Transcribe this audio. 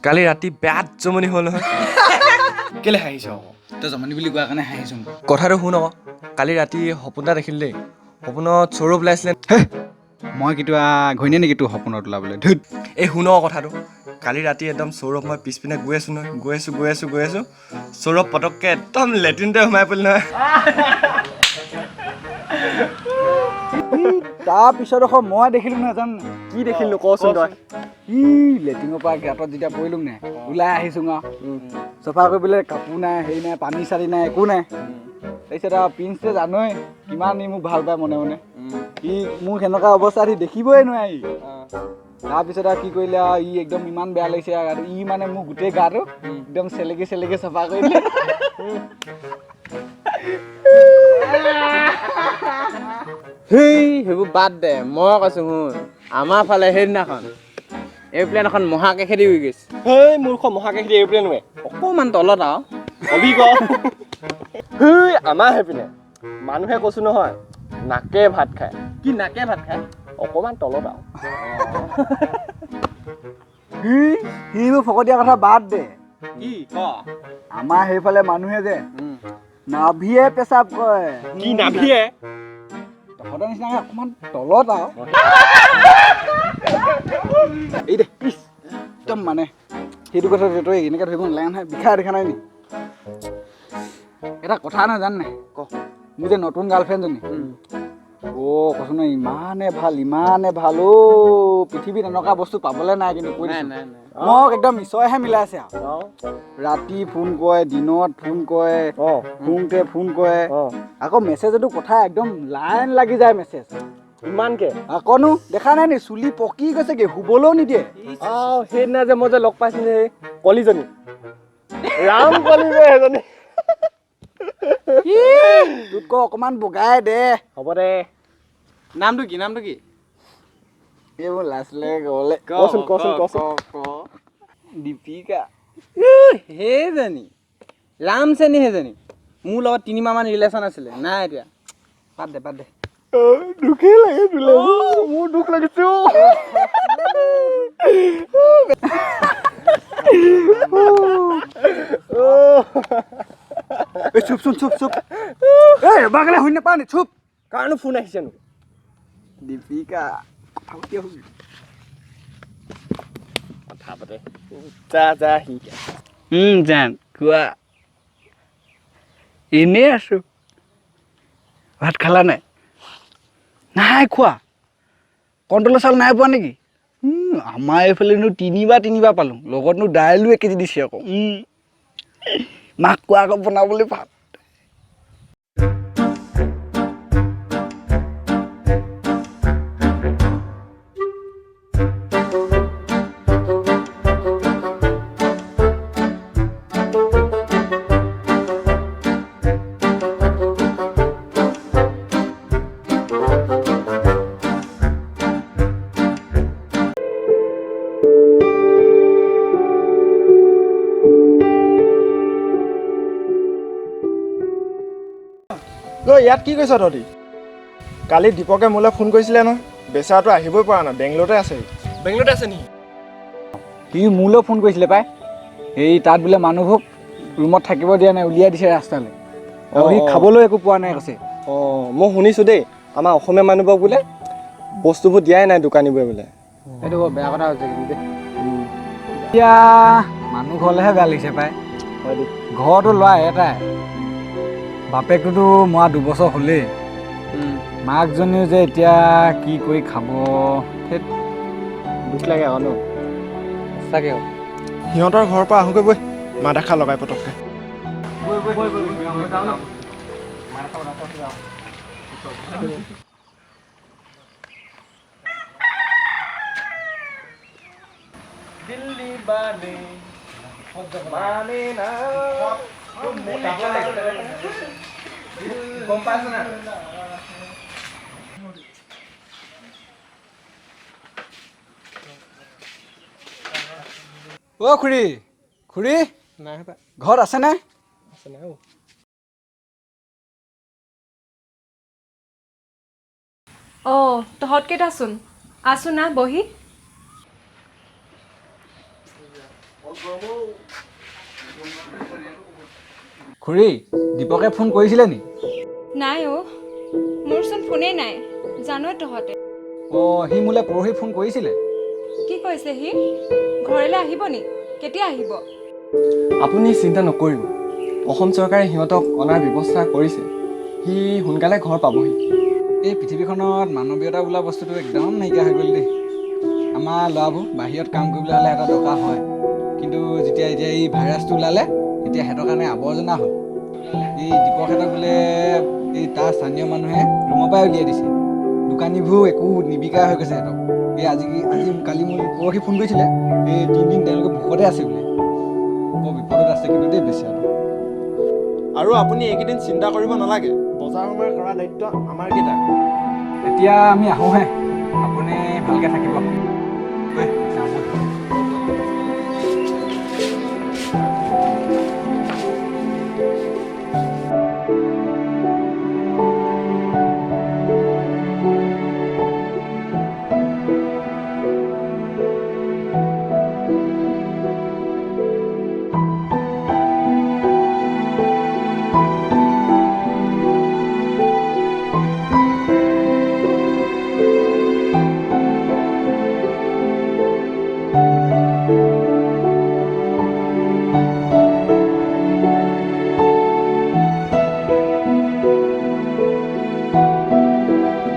কালি ৰাতি বেয়া জমনি হ'ল নহয়। কেলে হাঁহিছ আকৌ? তই জমনি বুলি কোৱাৰ কাৰণে হাঁহিছো। কথাটো শুন আকৌ, কালি ৰাতি সপোন এটা দেখিলো দেই। সপোনত সৌৰভ ওলাইছিলে। মই কিবা ঘৈণীয়ে নেকি তোৰ সপোনত ওলাবলৈ? ধুত। এই শুন আকৌ কথাটো, কালি ৰাতি একদম সৌৰভ মই পিছপিনে গৈ আছোঁ নহয়, গৈ আছোঁ গৈ আছোঁ গৈ আছোঁ, সৌৰভ পটককৈ একদম লেট্ৰিনতে সোমাই পৰিল নহয়। তাৰপিছত আকৌ মই দেখিলোঁ নহয়, জান কি দেখিলো কচোন তই? ই লেট্ৰিনৰ পৰা গাঁতত যেতিয়া পৰিলোঁ নাই, ওলাই আহিছোঁ আৰু চফা কৰিবলৈ কাপোৰ নাই, হেৰি নাই, পানী চানী নাই, একো নাই। তাৰপিছত আৰু প্ৰিন্সে জানই কিমান ই মোক ভাল পায় মনে মনে, ই মোক সেনেকুৱা অৱস্থাত সি দেখিবই নোৱাৰে ই। তাৰপিছত আৰু কি কৰিলে আৰু ই একদম ইমান বেয়া লাগিছে আৰু গাটো, ই মানে মোক গোটেই গাটো একদম চেলেকি চেলেকি চফা কৰি দিলে। সেই সেইবোৰ বাদ দে, মই কৈছোঁ শুন, আমাৰ ফালে সেইদিনাখন এৰোপ্লেন এখন মহাকাশেদি উৰি গৈছে। হেই মূৰ্খ, মহাকাশেদি এৰোপ্লেন উৰে? অকণমান তলত আৰু। কবি ক। হেই আমাৰ সেইপিনে মানুহে কৈছোঁ নহয় নাকে ভাত খায়। কি নাকে ভাত খায়? অকণমান তলত আৰু। সেইবোৰ ফকতীয়া কথা বাদ দে। কি ক? আমাৰ সেইফালে মানুহে যে নাভিয়ে পেচাব কৰে। কি নাভিয়ে? তহঁতৰ নিচিনাকে অকণমান তলত আৰু। এই দে ইছ, একদম মানে সেইটো কথা তই এনেকৈ ধৰিব নালাগে নহয়, বিষাই দেখা নাই নি? এটা কথা নহয় জান নাই ক, মোৰ যে নতুন গাৰ্লফ্ৰেণ্ডজনী, অ' কৈছো নহয় ইমানে ভাল ইমানে ভাল, অ' পৃথিৱীত এনেকুৱা বস্তু পাবলৈ নাই কিন্তু কৈ দিছোঁ। মোক একদম ঈশ্বৰেহে মিলাইছে আৰু। ৰাতি ফোন কৰে, দিনত ফোন কৰে, শুওঁতে ফোন কৰে, আকৌ মেছেজতো কথা একদম লাইন লাগি যায় মেছেজ। ইমানকে? আকনো দেখা নাই নি চুলি পকি গৈছেগে, শুবলৈও নিদিয়ে। অঁ সেইদিনা যে মই যে লগ পাইছিলো সেই কলিজনী, ৰাম কলি যে সেইজনী। তোতকৈ অকণমান বগাই দে। হ'ব দে। নামটো কি? নামটো কি? এই মোৰ লাজ লাগে ক'বলৈ। কচোন কচোন কচোন। দীপিকা। সেইজনী ৰামচেনী, সেইজনী মোৰ লগত 3 মাহমান ৰিলেশ্যন আছিলে। নাই এতিয়া বাদ দে বাদ দে। দুখেই লাগে তোলে, মোৰ দুখ লাগিছে। এই চুপ চুপ চুপ চুপ, এই এবাৰ গ'লে শুনি নাপাওঁ নি? চুপ। কাৰণো ফোন আহিছেনো? দীপিকা কথা পাতি আহোঁ। কথা পাতে, যা যা সি। জান কোৱা, এনেই আছোঁ। ভাত খালা নাই? নাই খোৱা। কণ্ট্ৰলৰ চাউল নাই পোৱা নেকি? আমাৰ এইফালেনো তিনিবাৰ পালোঁ, লগতনো দাইলো 1 কেজি দিছে আকৌ। মাক কোৱা আকৌ বনাবলৈ ভাত। ঐ ইয়াত কি কৰিছ তহঁতি? কালি দীপকে মোলৈ ফোন কৰিছিলে নহয়, বেচেৰাটো আহিবই পৰা নাই, বেংগলতে আছে। বেংগলতে আছে নেকি? সি মোলৈও ফোন কৰিছিলে পাই, এই তাত বোলে মানুহবোৰক ৰুমত থাকিব দিয়া নাই, উলিয়াই দিছে ৰাস্তালৈ, আৰু সি খাবলৈ একো পোৱা নাই কৈছে। অঁ মই শুনিছোঁ দেই, আমাৰ অসমীয়া মানুহবোৰক বোলে বস্তুবোৰ দিয়াই নাই দোকানীবোৰে বোলে। সেইটো বৰ বেয়া কথা হৈছে কিন্তু দেই। এতিয়া মানুহ ঘৰলৈহে বেয়া লাগিছে পাই। হয় দেই। ঘৰতো ল'ৰা এটাই, বাপেকটোতো মৰা 2 বছৰ হ'লেই, মাকজনীও যে এতিয়া কি কৰি খাব, দুখ লাগে আকৌ ন। সঁচাকৈ। সিহঁতৰ ঘৰৰ পৰা আহোঁগৈ বৈ, মাত এষাৰ লগাই পটককৈ। গম পাইছ না? অ' খুৰী, খুৰী ঘৰত আছেনে? আছে নাই? অঁ, তহঁত কেইটাচোন আছোন না বহি। খুৰী, দীপকে ফোন কৰিছিলে নি? নাই অ', মোৰচোন ফোনেই নাই, জানই তহঁতে। অঁ, সি মোলৈ পৰহি ফোন কৰিছিলে। কি কৈছে সি? ঘৰলৈ আহিব নি? কেতিয়া আহিব? আপুনি চিন্তা নকৰিব, অসম চৰকাৰে সিহঁতক অনাৰ ব্যৱস্থা কৰিছে। সি সোনকালে ঘৰ পাবহি। এই পৃথিৱীখনত মানৱীয়তা বোলা বস্তুটো একদম নাইকিয়া হৈ গ'ল দেই। আমাৰ ল'ৰাবোৰ বাহিৰত কাম কৰিবলৈ হ'লে এটা দৰকাৰ হয়, কিন্তু যেতিয়া এতিয়া এই ভাইৰাছটো ওলালে, এতিয়া সিহঁতৰ কাৰণে আৱৰ্জনা হ'ল। এই দীপকহঁতক বোলে এই তাৰ স্থানীয় মানুহে ৰুমৰ পৰাই উলিয়াই দিছে। দোকানীবোৰ একো নিবিকা হৈ গৈছে সিহঁতক। এই আজি আজি কালি মোক পৰহি ফোন কৰিছিলে, এই 3 দিন তেওঁলোকে ভোকতে আছে বোলে। বৰ বিপদত আছে কিন্তু দেই বেচেৰাটো। আৰু আপুনি এইকেইদিন চিন্তা কৰিব নালাগে, বজাৰ সমাৰ কৰা দায়িত্ব আমাৰকেইটা। এতিয়া আমি আহোঁহে, আপুনি ভালকৈ থাকিব।